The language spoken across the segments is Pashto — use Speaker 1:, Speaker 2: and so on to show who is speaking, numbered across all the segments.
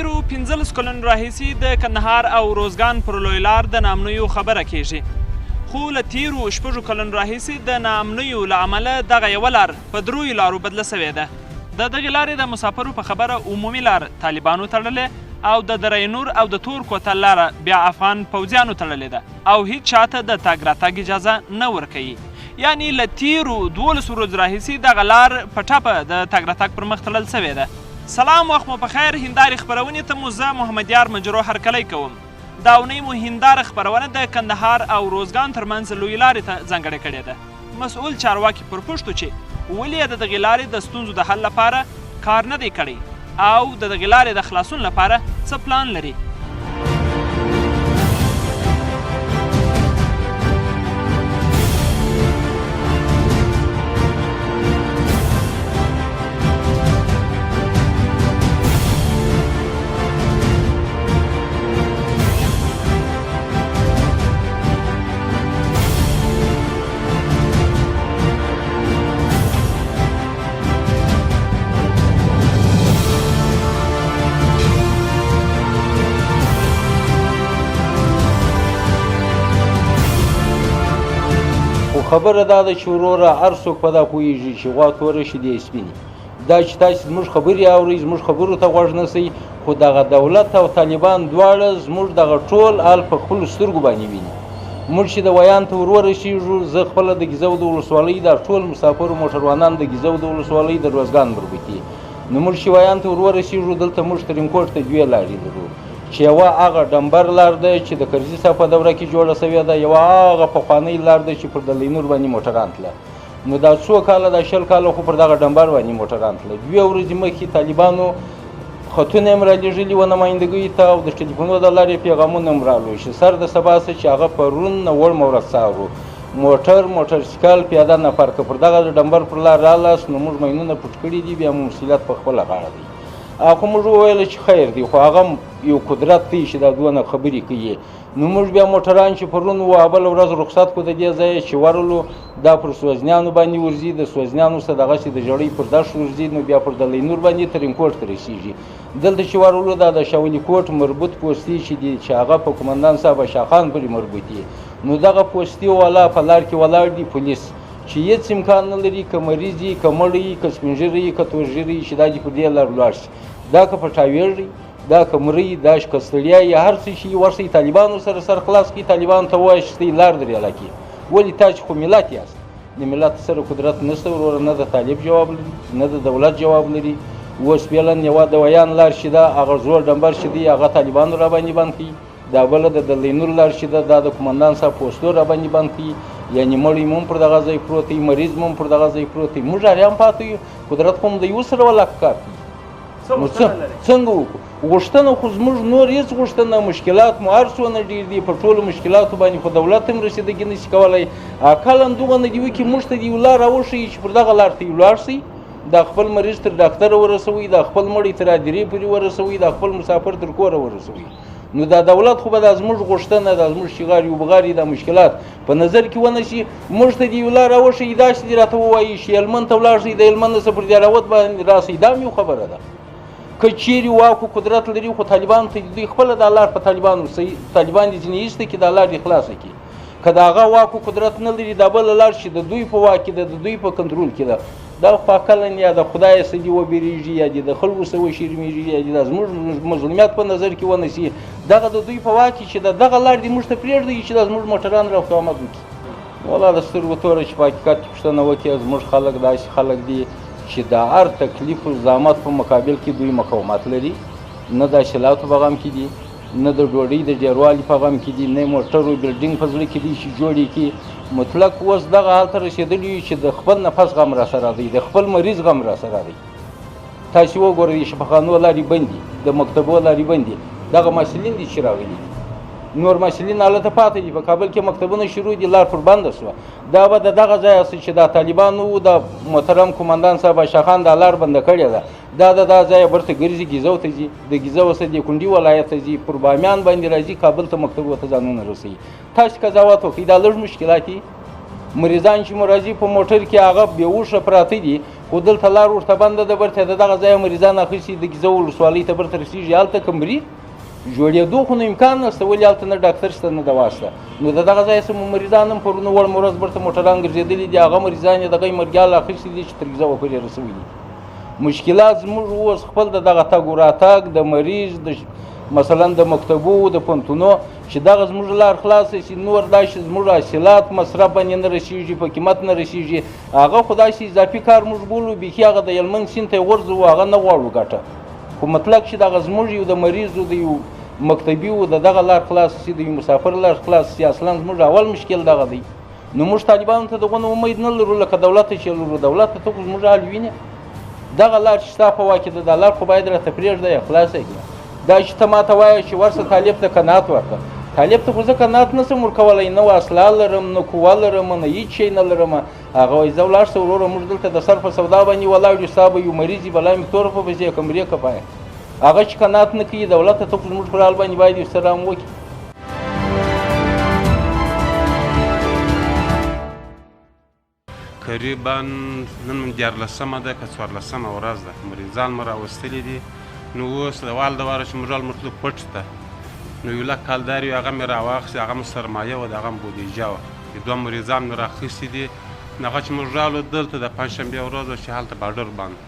Speaker 1: تېرو 15 کلونو راهیسې د کندهار او روزګان پر لوی لار د ناامنیو خبره کیږي، خو له تېرو 6 کلونو راهیسې د ناامنیو له امله دغه یوه لار په دریو لارو بدله شوې ده. د دغې لارې د مسافرو په خبره عمومي لار طالبانو تړلې او د دره نور او د تور کوتل لاره بیا افغان پوځیانو تړلې ده او هیڅ چاته د تګ راتګ اجازه نه ورکوي. یعنی له تېرو 12 ورځو راهیسې دغه لار په ټپه د تګ راتګ پر مخ تړل شوې ده. سلام، وخت مو په خیر. هندارې خپرونې ته مو زه محمد یار مجروح هرکلی کوم. دا اونۍ مو هنداره خپرونه د کندهار او روزګان ترمنځ لویې لارې ته ځانګړې کړې ده. مسؤل چارواکي پر پوښتو چې ولې یې د دغې لارې د ستونزو د حل لپاره کار نه دی کړی او د دغې لارې د خلاصون لپاره څه پلان لري.
Speaker 2: خو خبره دا ده چې وروره هر څوک په دا پوهېږي چې غوا توره شي دی سپینې. دا چې تاسې زموږ خبرې اورئ، زموږ خبرو ته غوږ نه سئ، خو دغه دولت او طالبان دواړه زموږ دغه ټول حال په خپلو سترګو باندې ویني. موږ چې د ویان ته ور ورسېږو، زه خپله د ګیزو د ولسوالۍ دا ټول مسافرو موټروانان د ګیزو د ولسوالۍ د روزګان مربوطي. نو موږ چې ویان ته ور ورسېږو، دلته موږ ترینکوټ ته دوې لارې لرو، چې یوه هغه ډمبر لار ده چې د کرزي صاحب په دوره کې جوړه شوې ده، یوه هغه پخوانۍ لار ده چې پر دلینور باندې موټران تله. نو دا څو کاله، دا 20 کاله خو پر دغه ډمبر باندې موټران تله. دوې ورځې مخکې طالبانو خطونه هم رالیږلي وه نمایندګۍ ته او د ټلیفونو د لارې پیغامونه هم رالو چې سر د سبا څه چې هغه پرون نه وړمه ورځ څارو موټر موټرسیکل پیاده نفر که پر دغه ډمبر پر لار رالاست، نو موږ ماینونه پټ کړي دي، بیا مو مسؤلیت په خپله غاړه دی. خو موږ وویل چې خیر دی، خو هغه یو قدرت دی چې دا دونه خبرې کوي. نو موږ بیا موټران چې پرون وو بله ورځ رخصت کړو د دې ځایه چې ورغلو، دا پر سوزنیانو باندې ورځي، د سوزنیانو څخه دغسې د ژړۍ پر دښت ورځي، نو بیا پر دلینور باندې ترینکوټ ته رسېږي. دلته چې ورغلو دا د شاولي کوټ مربوط پوستې چې دي، چې هغه په قومندان صاحب شاخان پورې مربوط دي، نو دغه پوستې والا په لار کې ولاړ دي پولیس، چې هېڅ امکان نه لري که مریض وي، که مړی وي، که سپین ږیری وي، که تور ږیری وي، چې دا دې پر دې لار ولاړ شي. دا که په ټاوېږي، دا که مري، دا که ستړیا یا هر څه شي، ورشئ طالبانو سره سر خلاص کړئ، طالبانو ته ووایئ چې ستۍ لار درېله کړي. ولې تاسې خو ملت یاست، د ملت سره قدرت نشته وروره، نه د طالب جواب لري، نه د دولت جواب لري. اوس فعلا یوه د ویان لار چې ده، هغه زوړ ډمبر چې دی، هغه طالبانو را باندې بند کړي. دا بله د دلینور لار چې ده، دا د قومندان صاحب پوستو را باندې بند کړي. یعنې مړی مو هم پر دغه ځای پروت دی، مریض مو هم پر دغه ځای پروت دی، موږ اریان پاتې یو، قدرت خو هم د یو سره ولاکه کار کوي. نو څنګه وکړو؟ غوښتنه خو زموږ نور هېڅ غوښتنه، مشکلات مو هر څونه ډېر دي، په ټولو مشکلاتو باندې خو دولت هم رسیدګي نه شي کولی. اقلا دغه نه دې وکړي، موږ ته دې یو لار راوښیي چې پر دغه لار ته یې ولاړ شئ، دا خپل مریض تر ډاکتره ورسوئ، دا خپل مړی تر هدیرې پورې ورسوئ، دا خپل مسافر تر کوره ورسوئ. نو دا دولت خو به دا زموږ غوښتنه، دا زموږ شغاري وبغاري، دا مشکلات په نظر کې ونه شي. موږ ته دې یو لار راوښیي، داسې دې راته ووایي چې هلمند ته ولاړ شئ، د هلمند څخه پر دهراوت باندې راسئ، دا هم یو خبره ده. که چیرې واک و قدرت لري، خو طالبانو ته دوی خپله دا لار په طالبانو طالبان دې ځینې ایسته کړي، دا لار دې خلاصه کړي. که د هغه واک و قدرت نه لري، دا بله لار چې د دوی په واک کې ده، د دوی په کنټرول کې ده، دا خو اقلا یا د خدای څخه دې وبېرېږي، یا دې د خلکو څخه وشرمېږي، یا دې دا زموږ مظلومیت په نظر کې ونه شي. دغه د دوی په واک کې چې ده، دغه لار دې موږ ته پرېږدي چې دا زموږ موټران رفت آمد وکړي. ولا د سترګو توره چې په حقیقت کې پوښتنه وکړي، زموږ خلک داسې خلک دي چې د هر تکلیف او زحمت په مقابل کې دوی مقاومت لري، نه د حاصلاتو په غم کې دي، نه د ډوډۍ د ډېروالي په غم کې دي، نه موټرو بلډینګ په زړه کې دي چې جوړ یې کړي. مطلق اوس دغه حال ته رسېدلي یو چې د خپل نفس غم راسره دی، د خپل مریض غم راسره دی. تاسې وګورئ، د شفاخانو لارې بندي، د مکتبو لارې بندي، دغه محصلین دي چې راغلي دي، نور محصلین هلته پاتې دي. په کابل کې مکتبونه شروع دي، لار پر بنده شوه. دا به د دغه ځایه څه چې دا طالبانو وو، دا محترم قومندان صاحب شاخان دا لار بنده کړې ده، دا د دا ځایه بیرته ګرځي ګیزو ته ځي، د ګیزو څخه د کونډي ولایت ته ځي، پر بامیان باندې راځي، کابل ته مکتبو ته ځانونه رسوي. تاسې قضاوت وکړئ، دا لږ مشکلات دي. مریضان چې مو راځي په موټر کې، هغه بېهوښه پراته دي، خو دلته لار ورته بنده ده، برته د دغه ځایه مریضان اخیستي د ګیزه ولسوالۍ ته برته رسېږي، هلته که مري جوړېدو خو نو امکان نشته، ولې هلته نه ډاکتر شته نه دوا شته. نو د دغه ځایه څه مریضان هم پرون وړمه ورځ برته موټران ګرځېدلي دي، هغه مریضان یې دغه مرګیال اخیستي دي چې تر ګیزه پورې رسولي دي. مشکلات زموږ اوس خپل د دغه تګ و راتګ د مریض د مثلا د مکتبو د پوهنتونو چې دغه زموږ لار خلاصه شي، نور دا چې زموږ حاصلات مصرف باندې نه رسېږي، په قیمت نه رسېږي، هغه خو داسې اضافي کار موږ بولو، بیخي هغه د هلمند سیند ته یې غورځوو، هغه نه غواړو ګټه، خو مطلب چې دغه زموږ یو د مریضو د یو مکتبي و د دغه لار خلاصه شي، د یو مسافر لار خلاصه شي، اصلا زموږ اول مشکل دغه دی. نو موږ طالبانو ته دغونه امید نه لرو لکه دولت ته چې لرو، دولت ته خو زموږ حال وینې، دغه لار چې ستا په واک کې ده دا لار خو باید راته پرېږده یې خلاصه یې کړه. دا چې ته ماته وایې چې ورسه طالب ته قناعت ورکړه، طالب ته خو زه قناعت نه شم ورکولی، نه واسله لرم، نه قوه لرم، نه هېڅ شی نه لرم. هغه وایي ځه ولاړ شه وروره، موږ دلته د سر په سودا باندې ولاړ یو، ستا به یو مریض وي، بلا مې توره په پسې که مرې که پایه. هغه چې قناعت نه کوي دولت ته خو زموږ پر حال باندې باید یو څه رحم وکړي.
Speaker 3: قریبا نن 13مه ده که 14مه ورځ ده، مریضان مو راوستلي دي. نو اوس د وال دواره چې موږ راغلو، موږ تلو کوټ ته، نو یو لک کالدارې وې، هغه مې راواخیستې، هغه مو سرمایه وه، د هغه مو بودیجه وه، دوه مریضان مې راخیستي دي. نو هغه چې موږ راغلو دلته د پنجشنبې ورځ وه چې هلته باډر باندې،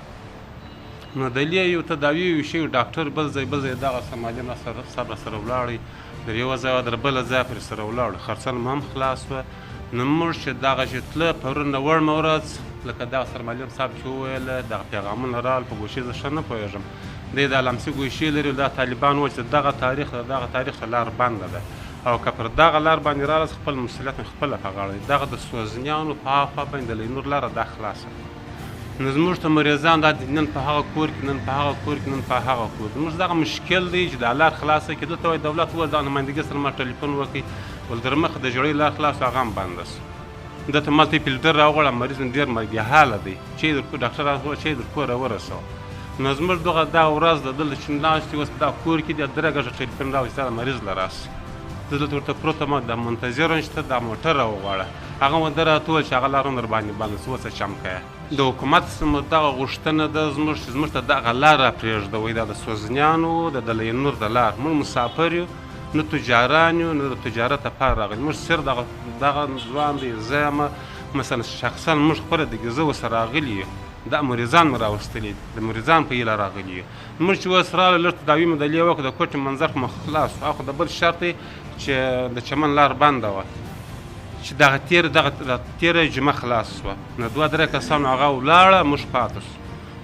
Speaker 3: نو د لې یو تداوي یو شی ډاکټر بل ځای بل ځای دغه سمالیم سره سره ولاړی، در یوه ځایه در بله ځایه پرې سره ولاړو، خرڅل مو هم خلاص وه. نو موږ چې دغه چې تله پرون وړمه ورځ، لکه دغه سرمعلم صاحب چې وویل دغه پیغامونه راغلل په ګوشې زه ښه نه پوهېږم، دی د لمسي ګوشې لري، دا طالبان وویل چې دغه تاریخ د دغه تاریخ ته لار بنده ده او که پر دغه لار باندې راغلس خپل مسؤلیت مې خپله په غاړه دی. دغه د سوزنیانو په هاخوا باندې د لینور لاره دا خلاصه ده. نو زموږ ته مریضان دا نن په هغه کور کې، نن په هغه کور کې، نن په هغه کور کې، زموږ دغه مشکل دی چې دا لار خلاصه کړي. دلته وایي دولت وویل دغه نمایندګي سره ما ټلیفون وکړي، ول در مخه د ژړۍ لار خلاصه هغه هم بنده شو. دلته مالته یې فلټر راوغواړه، مریض مې ډېر مرګي حاله دی، چې در ډاکټر راوغواړه چې در کوره ورسوه. نو زموږ دغه دا ورځ ده دلته چې ناست یو، اوس په دا کور کې دی، درې ګزه ټلیفون راوړي چې دا مریض له راسي. زه دلته ورته پروت یم، دا منتظر یم چې ته دا موټر راوغواړه. هغه مو ده راته وویل چې هغه لار هم در باندې بنده شوه، اوس څه چم کوې؟ د حکومت څخه دغه غوښتنه ده زموږ چې زموږ ته دغه لار راپرېږدوئ، دا د سوزنیانو د دلې نور د لار. موږ مسافر یو، نه تجاران یو، نه د تجارت لپاره راغلي. موږ صرف دغه ځوان دی، زه یم مثلا شخصا موږ خپله د ګیزه ورسره راغلي یو، دا مریضان مو راوستلي دي، د مریضان په هیله راغلي یو. موږ چې اوس راغلو لږ تداوي مو د لې وکړه، د کوټې منظر خو مو خلاص شو. هغه خو د بل شرط دی چې د چمن لار بنده وه، چې دغه تېره جمعه خلاص شوه. نو دوه درې کسانو هغه ولاړه، موږ پاتې شو.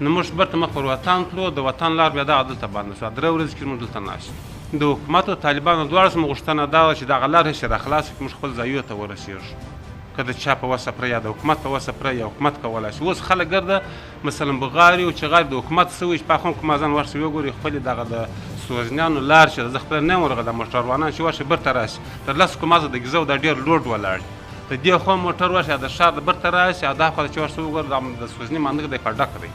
Speaker 3: نو موږ بېرته مخ پر وطن تلو، د وطن لار بیا دغه دلته بنده شوه. 3 ورځې کې موږ دلته ناست یو. د حکومت او طالبانو دواړو څخه مو غوښتنه دا وه چې دغه لار هسې راخلاصه کړي، موږ خپل ځایونو ته ورسېږو. که د چا په وسه پرې یا د حکومت په وسه پرې یا حکومت کولای شي. اوس خلک ګرده مثلا بغاري او چغاري د حکومت سوی چې په خو کوم ځان ورسې وګوري، خپلې دغه د سوزنیانو لار چې زه خپله نه یم ورغلی، موټروانان چې ورشي بېرته راشي تر لس کومه د ګیزو دا ډېر لوډ ولاړ د دې خوا موټر ورشي د ښار د بېرته راشي دا خوا چې ورسې وګوري دا د سوزني ماندک دی په ډک دی،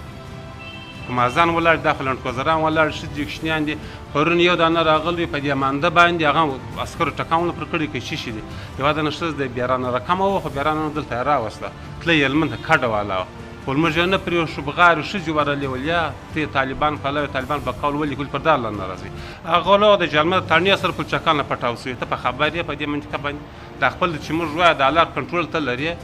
Speaker 3: کومازان ولاړ، دا خو لنډکوزران ولاړ، ښځې کوچنیان دي. پرون یو دانه راغلی په دې مانده باندې هغه عسکرو ټکانونه پر کړي که څه شي دي، یوه دانه ښځه د بیا رانه رقمه وه، خو بیا رانه دلته یې راوسته، تله یې هلمند ته کډه والا وه، خو موږ یې نه پرېښو، بغارې ښځې ورغلې ول، یا ته یې طالبان پلوې، طالبان په قول ولیکل پر دا لار نه راځي. هغه له د جلمه د تاڼې سره پلچکان له پټاو شوي، ته په خبر یې په دې منطقه باندې دا خپل چې موږ وایو دا لار کنټرول ته لرې،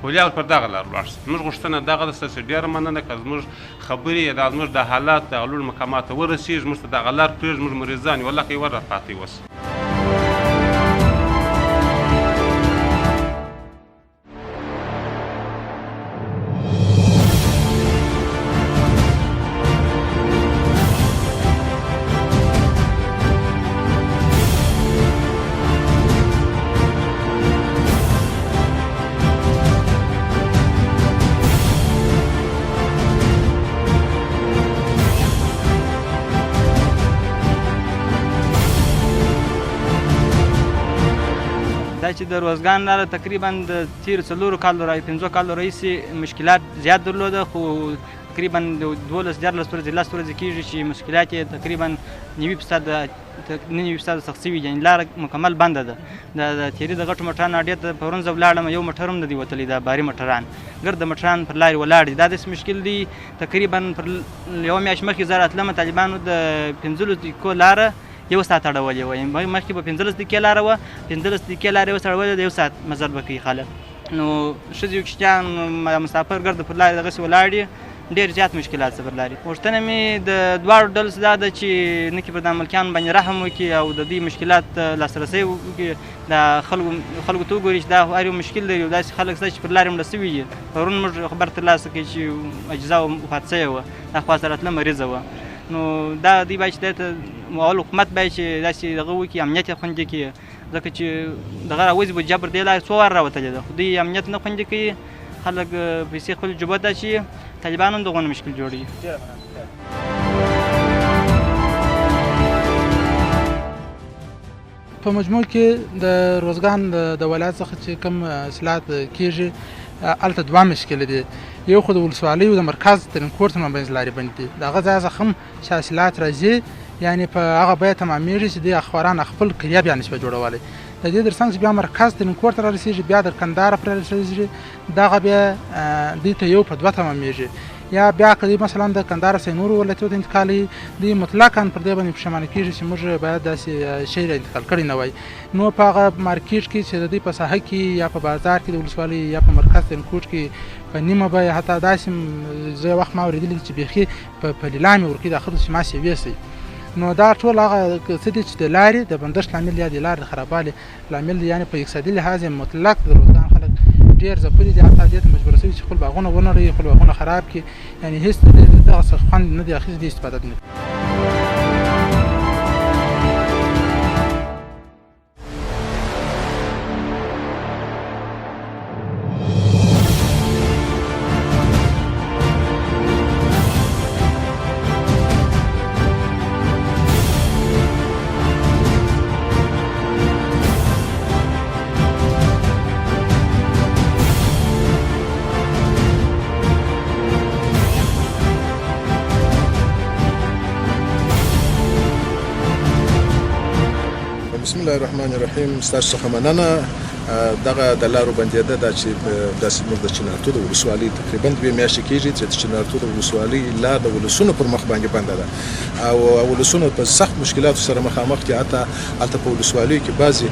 Speaker 3: ولې پر دغه لار ولاړ شي. زموږ غوښتنه دغه ده، ستاسو ډېره مننه که زموږ خبرې یا دا زموږ د حالات د لوړ مقاماتو ته ورسېږي، موږ ته دغه لار پرېږدي، موږ مریضان یو، الله که یې ور راپاتې اوس.
Speaker 4: دا چې د روزګان لاره تقریبا د تېرو 4 کالو را 5 کالو راهیسې مشکلات زیات درلوده، خو تقریبا 12 13 ورځې 10 ورځې کېږي چې مشکلات یې تقریبا 90% سخت شوي دي، یعنې لاره مکمل بنده ده. د تیري د غټو موټرانو اډې ته پرون زه ولاړم، یو موټر هم نه دی وتلی، دا باري موټران ګرد موټران پر لارې ولاړ دي. دا داسې مشکل دی تقریبا پر یوه میاشت مخکې زه راتلم، طالبانو د 15 دقیقو لاره یو ساعت اړولې وه، مخکې به 15 دقیقې لاره وه، 15 دقیقې لارې اوس اړولې ده، یو ساعت مزل به کوي خلک. نو ښځې او کوچنیان مسافر ګرد پر لارې دغسې ولاړ دي، ډېر زیات مشکلات پر لارې. غوښتنه مې د دواړو ډلو څخه دا ده چې نه کې پر دا ملکیانو باندې رحم وکړي او د دوی مشکلات ته لاسرسی وکړي، دا خلکو ته وګوري چې دا هر یو مشکل لري او داسې خلک شته چې پر لارې مړه شوي دي. پرون موږ خبر ترلاسه کړی چې عجزه وفات شوې وه، دا خوا سره راتله مریضه وه. نو دا دوی باید چې دلته اول حکومت باید چې داسې دغه وکړي، امنیت یې خوندي کړي، ځکه چې دغه راوځي به جبر دې لارې څو واره راوتلې ده، خو دوی امنیت نه خوندي کوي، خلک پیسې خپل جوبه ته اچوي، طالبان هم دغونه مشکل جوړوي.
Speaker 5: په مجموع کې د روزګان د ولایت څخه چې کوم اصلاحات کېږي هلته دوه مشکل دي. یو خو د ولسوالیو د مرکز ترینکوټ ترمنځ لارې بندې دي، د هغه ځای څخه هم چې حاصلات راځي یعنې په هغه بیه تمامېږي چې دوی خواران خپل کریه بیا نشي جوړولی. د دې ترڅنګ چې بیا مرکز ترینکوټ ته رارسېږي، بیا در کندهاره پرې رارسېږي، دغه بیا دوی ته یو په دوه تمامېږي. یا بیا که دوی مثلا د کندهار څخه نورو ولایتونو ته انتقالوي، دوی مطلقاً پر دې باندې پښیمانه کېږي چې موږ باید داسې شی را انتقال کړی نه وای. نو په هغه مارکیټ کې چې د دوی په ساحه کې یا په بازار کې د ولسوالۍ یا په مرکز ترینکوټ کې په نیمه بیه، حتی داسې زه یو وخت ما اورېدلي دي چې بیخي په لیلام یې ورکوي دا خلکو چې ما سیوې شي. نو دا ټول هغه څه دي چې د لارې د بندښت لامل یا د لارې د خرابوالي لامل دی. یعنې په اقتصادي لحاظ یې مطلق د روزګان خلک ډېر ځپلي دي، حتی دې ته مجبور شوي چې خپل باغونه ونړوي، خپل باغونه خراب کړي، یعنې هېڅ دغه څه خوند نه دی اخیستی، دې استفاده نه.
Speaker 6: بسم الله الرحمن الرحیم. ستاسو څخه مننه. دغه د لارو بندېده دا چې داسې موږ د چنارتو د ولسوالۍ تقریبا 2 میاشتې کېږي چې د چنارتو د ولسوالۍ لار د ولسونو پر مخ باندې بنده ده او ولسونه په سخت مشکلاتو سره مخامخ دي. حتی هلته په ولسوالیو کې بعضې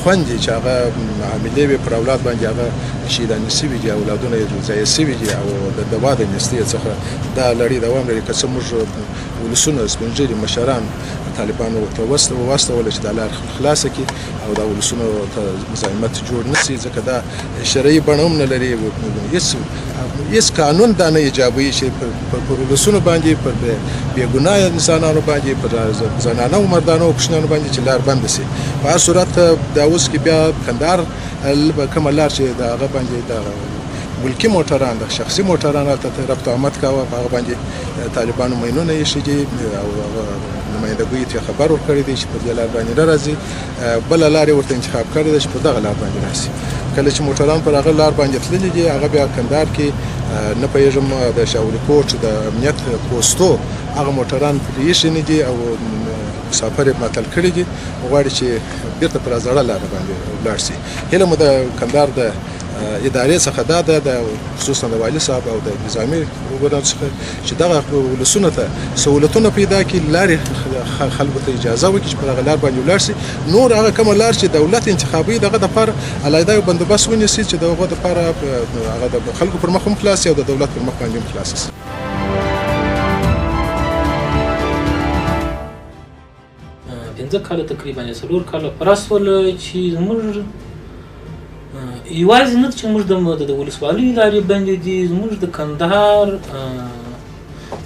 Speaker 6: خوندې چې هغه حاملې وې پر اولاد باندې هغه شهیدانې شوي دي، اولادونه یې ضایع شوي دي او د دوا د نیستۍ څخه دا لړۍ دوام لري. که څه موږ ولسونه سپین ږیري مشران طالبانو ته واستول چې دا لار خلاصه کړي او دا ولسونو ته مزاحمت جوړ نه شي، ځکه دا شرعي بڼه هم نه لري، هیڅ قانون دا نه ایجابوي چې پر ولسونو باندې، پر بې ګناه انسانانو باندې، پر زنانه او مردانو او کوچنیانو باندې چې لار بنده شي. په هر صورت دا اوس کې بیا کندهار کومه لار چې د هغه باندې د ملکي موټران، د شخصي موټران هلته رفت آمد کاوه، په هغه باندې طالبانو ماینونه ایښي دي او هغه نمایندګۍ ته خبر ورکړی دی چې پر دې لار باندې نه راځي. بله لار یې ورته انتخاب کړې ده چې پر دغه لار باندې راسي. کله چې موټران پر هغه لار باندې تللي دي، هغه بیا کندهار کې نه پوهېږم د شاولي کوټ د امنیت پوستو هغه موټران پرې ایښي نه دي او مسافر یې معطل کړي دي، غواړي چې بېرته پر زړه لاره باندې ولاړ شي. هیله مو د کندهار د ادارې څخه دا ده، د خصوصا د والي صاحب او د نظامي ورونو څخه چې دغه ولسونو ته سهولتونه پیدا کړي، لارې خلکو ته اجازه وکړي چې پر هغه لار باندې ولاړ شي. نور هغه کومه لار چې دولت انتخابوي دغه دپاره علاحده یو بندوبست ونیسي چې د هغو دپاره هغه د خلکو پر مخ هم خلاص شي او د دولت پر مخ باندې هم خلاص شي.
Speaker 7: 5 کاله تقریبا یا 4 کاله پوره سول چې زموږ یوازې نه چې موږ د ولسوالیو لارې بندې دي، زموږ د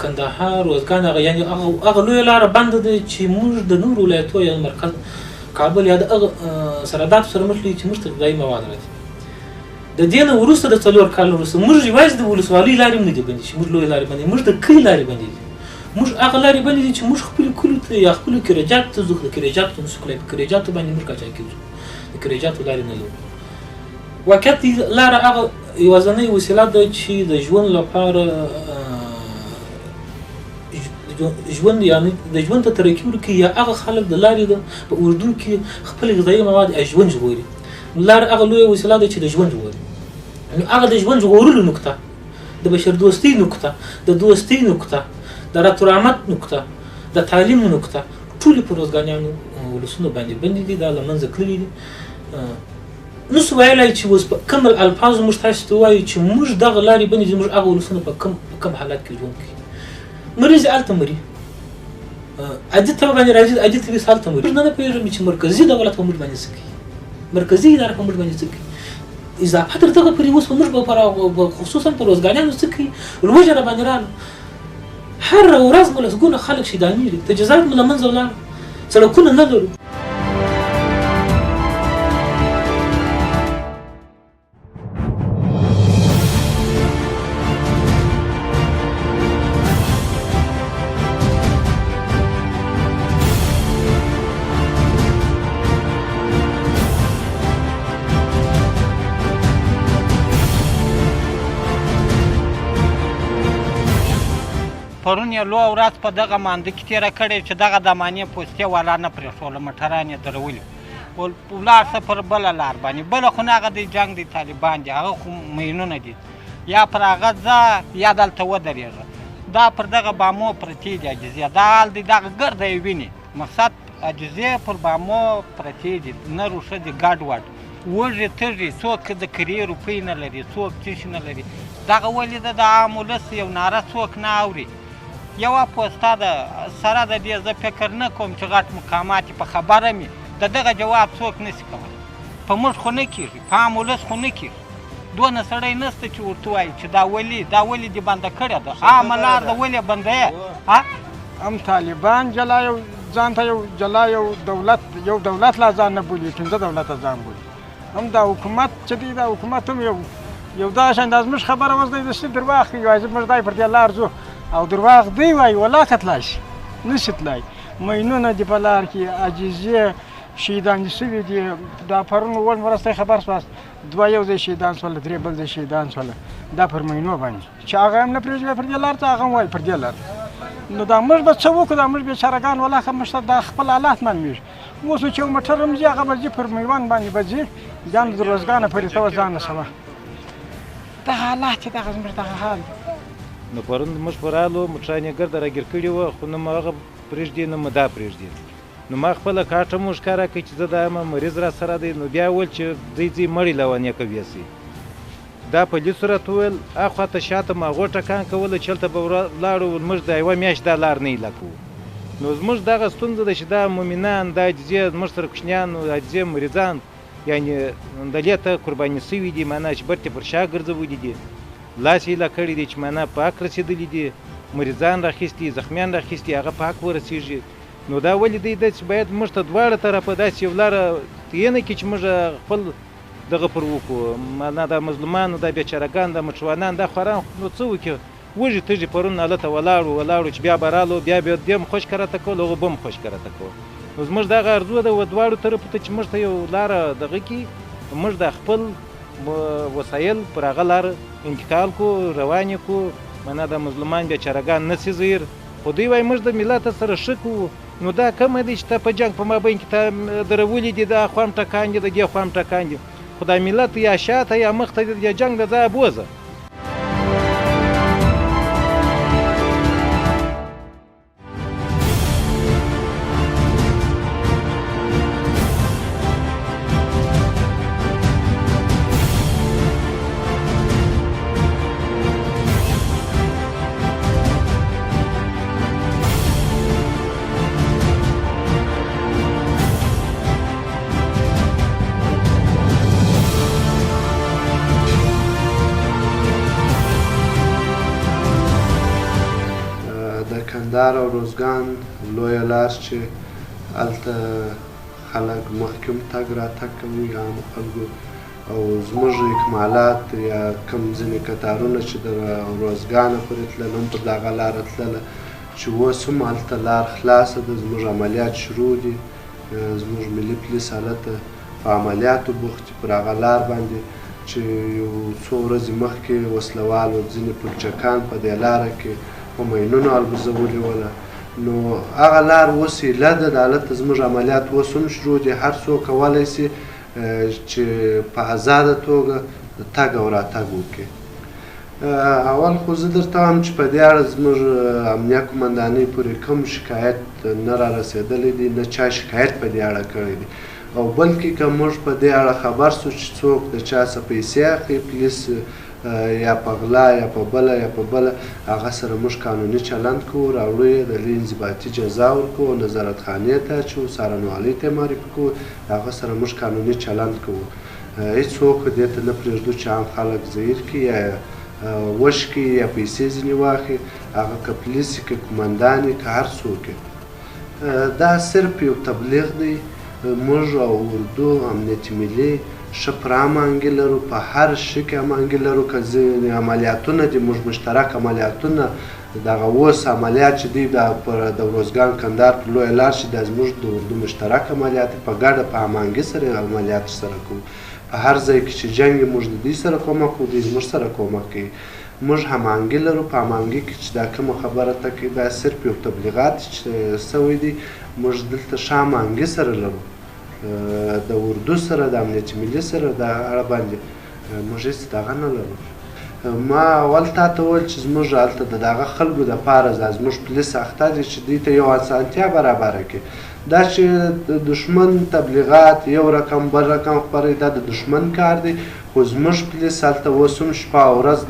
Speaker 7: کندهار روزګان هغه یعنې هغه لویه لاره بنده ده چې موږ د نورو ولایتو یا مرکز کابل یا د هغه سرحداتو سره مخ چې موږ ته غذایي مواد راځي. د دې نه وروسته د 4 کالو وروسته موږ یوازې د ولسوالۍ لارې هم نه دي بندې چې موږ لویې لارې بندې، موږ د کلي لارې بندې دي. موږ هغه لارې بندې دي چې موږ خپلو کلیو ته یا خپلو کریجاتو ته ځو، د کریجاتو ته نشو کولای، په کریجاتو باندې موږ قاچاقي ځو، د کریجاتو لارې نه لرو. واقعیت لاره هغه یوازنۍ وسیله ده چې د ژوند لپاره ژوند یعنی د ژوند ته ترقي ورکوي، یا هغه خلک د لارې په اوږدو کې خپل غذایي مواد یا ژوند ژغوري. لار هغه لویه وسیله ده چې د ژوند ژغوري. نو هغه د ژوند ژغورلو نقطه، د بشردوستۍ نقطه، د دوستۍ نقطه، د راتورامت نقطه، د تعلیم نقطه، ټولې په روزګانیانو ولسونو باندې بندې دي، دا له منځه تللي دي. نسو ویلی چې اوس په کوم الفاظو موږ تاسو ته ووایو چې موږ دغه لارې بندې دي، موږ هغه ولسونه په کوم حالت کې ژوند کوي. مریض هلته مري، عادي تبه باندې راځي، عادي تبې هلته مري. موږ نه پوهېږم چې مرکزي دولت په موږ باندې څه کوي، مرکزي اداره په موږ باندې څه کوي. اضافه تر دغه پورې اوس په موږ خصوصا په روزګانیانو څه کوي، لوږه را باندې راغله. هره ورځ مو لسګونه خلک شهیدانېږي، تجهیزات مو له منځه ولاړل، سړکونه نه لرو.
Speaker 8: پرون یې لویه ورځ په دغه مانده کې تېره کړې چې دغه د امانې پوستې والا نه پرېښوله، موټران یې درولي ولاړ شه پر بله لار باندې. بله خو نه هغه دی جنګ دی، طالبان دي، هغه خو مینونه دي، یا پر هغه ځه یا دلته ودرېږه. دا پر دغه بامو پرتې دي عاجزې، دا حال دی، دغه ګرده یې ویني، مقصد عاجزې پر بامو پرتې دي، نر او ښځې ګډ وډ، وږي تږي، څوک د کرې روپۍ نه لري، څوک څه شي نه لري. دغه ولې ده د عام ولس یو ناره څوک نه اوري. یوه پوسته ده، سره د دې زه فکر نه کوم چې غټ مقامات په خبره مې د دغه جواب څوک نه شي کولی. په موږ خو نه کېږي، په عام ولس خو نه کېږي. دونه سړی نشته چې ورته ووایي چې دا ولې دا ولې دې بنده کړې ده، عامه لار ده ولې بنده یې؟
Speaker 9: هم طالبان جلا یو ځان ته یو جلا یو دولت، یو دولت لا ځان نه بولي، 5 دولته ځان بولي. هم دا حکومت چې دی، دا حکومت هم یو یو دا شان دا زموږ خبره اوس دی داسې درواغ کوي، وایي موږ دای پر دې لار ځو او درواغ دی وایي، ولاکه تلای شي نه شي تلای. مینونه دي په لار کې، عاجزې شهیدان شوي دي. دا پرون ول مرسته خبر شواست، 2 یو ځای شهیدان شول، 3 بل ځای شهیدان شول. دا پر مینو باندې چې هغه هم نه پرېږدي پر دې لار ته، هغه هم وایي پر دې لار. نو دا موږ به څه وکړو؟ دا موږ بېچارهګان ولاکه موږ ته دا خپل حالات معلومېږي. اوس نو چې یو موټر هم ځي، هغه به ځي پر میوند باندې به ځي، بیا نو د روزګانه پورې ته ځان رسوه. دغه حالات چې دغه زموږ دغه حال دی.
Speaker 10: نو پرون موږ په رالو موټران یې ګرده راګیر کړي وه، خو نه مو هغه پرېږدي نه مو دا پرېږدي. نو ما خپله کارت هم ورښکاره کړ چې زه دا یم، مریض را سره دی. نو بیا ویل چې ځئ ځئ مړی له ونې کوي سئ. دا په لي صورت وویل. اخوا ته شاته مو هغو ټکان کوله چې هلته به ولاړو، موږ دا یوه میاشت دا لار نه ایله کوو. نو زموږ دغه ستونزه ده چې دا مؤمنان، دا عاجزې زموږ سره کوچنیان، عاجزې مریضان یعنې دلې ته قرباني سوي دي، معنا چې برتې پر شا ګرځولي دي، لاس یې ایله کړی دی چې معنا په حق رسېدلي دي، مریضان راخیستي، زخمیان راخیستي، هغه په حق ورسېږي. نو دا ولې دی داسې باید موږ ته دواړه طرفه داسې یو لاره تعینه کړي چې موږ خپل دغه پر وکړو، معنا دا مظلومانو، دا بیچارهګان، دا مټروانان، دا خواران نو څه وکړي؟ وږي تږي پرون هلته ولاړو ولاړو چې بیا به رالو، بیا به دې هم خشکه راته کول، هغو به هم خشکه راته کول. نو زموږ دغه ارزو ده و دواړو طرفو ته چې موږ ته یو لاره دغه کړي، موږ دا خپل وسایل پر هغه لار انتقال کړو، روان یې کړو، معنا دا مظلومان بیچارهګان نه سي زهیر. خو دوی وایي موږ د ملت سره ښه کوو. نو دا کمه دی چې ته په جنګ په مابین کې تا درولي دي، دا خوا هم ټکان دي، د دې خوا هم ټکان دي، خو دا ملت یا شاته یا مخته دی، د جنګ له ځایه بوځه.
Speaker 11: کندهار او روزګان لویه لار چې هلته خلک مخکې هم تګ راتګ کوي عامو خلکو، او زموږ اکمالات یا کوم ځینې کتارونه چې د روزګانه پورې تلل هم پر دغه لاره تلله، چې اوس هم هلته لار خلاصه ده، زموږ عملیات شروع دي، زموږ ملي پولیس هلته په عملیاتو بوخت دي پر هغه لار باندې چې یو څو ورځې مخکې وسلهوالو ځینې پلچکان په دې لاره کې په ماینونو الوزولي وله. نو هغه لار اوس ایله ده، هلته زموږ عملیات اوس هم شروع دي. هر څوک کولی شي چې په ازاده توګه تګ او راتګ وکړي. اول خو زه درته وایم چې په دې اړه زموږ امنیه قومندانۍ پورې کوم شکایت نه را رسېدلی دی، نه چا شکایت په دې اړه کړی دی. او بلکې که موږ په دې اړه خبر سو چې څوک د چا څه پیسې اخلي، پولیس یا په غلا یا په بله یا په بله، هغه سره موږ قانوني چلند کوو، راوړو یې، د لوی انضباطي جزا ورکوو، نظارتخانې ته اچوو، څارنوالۍ ته یې معرفي کوو، هغه سره موږ قانوني چلند کوو. هیڅوک دې ته نه پرېږدو چې عام خلک زهیر کړي یا وشکي یا پیسې ځینې واخلي، هغه که پولیس که قومندان که هر څوک. دا صرف یو تبلیغ دی. موږ او اردو امنیت ملي ښه پوره هماهنګي لرو، په هر شي کې هماهنګي لرو. که ځینې عملیاتونه دي، موږ مشترک عملیاتونه، دغه اوس عملیات چې دی دا پر د روزګان کندهار پر لویه لار چې دا زموږ د اردو مشترک عملیات په ګډه په هماهنګي سره عملیات سره کوو. په هر ځای کې چې جنګ وي موږ د دوی سره کومک کوو، دوی زموږ سره کومک کوي. موږ هماهنګي لرو، په هماهنګي کې چې دا کومه خبره ته کوي دا صرف یو تبلیغات چې سوی دی. موږ دلته ښه هماهنګي سره لرو، د اردو سره، د امنیت ملي سره، دا اړه باندې موږ هېڅ دغه نه لرو. ما اول تا ته وویل چې زموږ هلته د دغه خلکو دپاره دا زموږ پولیس اخته دي چې دوی ته یو اسانتیا برابره کړي. دا چې د دښمن تبلیغات یو رقم بل رقم خپروي دا د دښمن کار دی، خو زموږ پولیس هلته اوس هم شپه او ورځ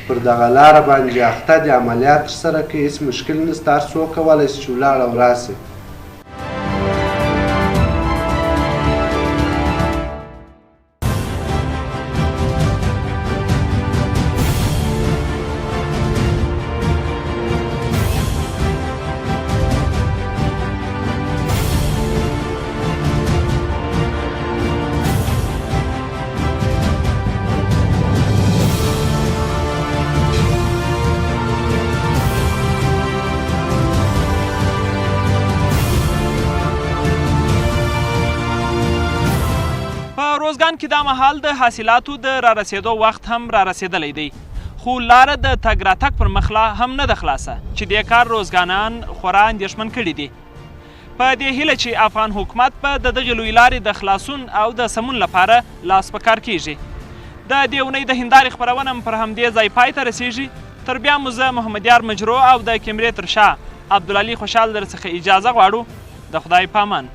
Speaker 11: پر دغه لاره باندې اخته دي، عملیات ترسره کوي، هېڅ مشکل نشته، هر څوک کولی شي چې ولاړ او راشي.
Speaker 1: په روزګان کې دا مهال د حاصلاتو د رارسېدو وخت هم رارسېدلی دی، خو لاره د تګ راتګ پر مخ لا هم نه ده خلاصه چې دې کار روزګانان خورا اندېښمن کړي دي. په دې هیله چې افغان حکومت به د دغې لوی لارې د خلاصون او د سمون لپاره لاس په کار کیږي. د دې اونۍ د هندارې خپرونه هم پر همدې ځای پای ته رسیږي. تر بیا مو زه محمدیار مجروح او د کیمرې تر شا عبدالعلي خوشحال درڅخه اجازه غواړو. د خدای پامان.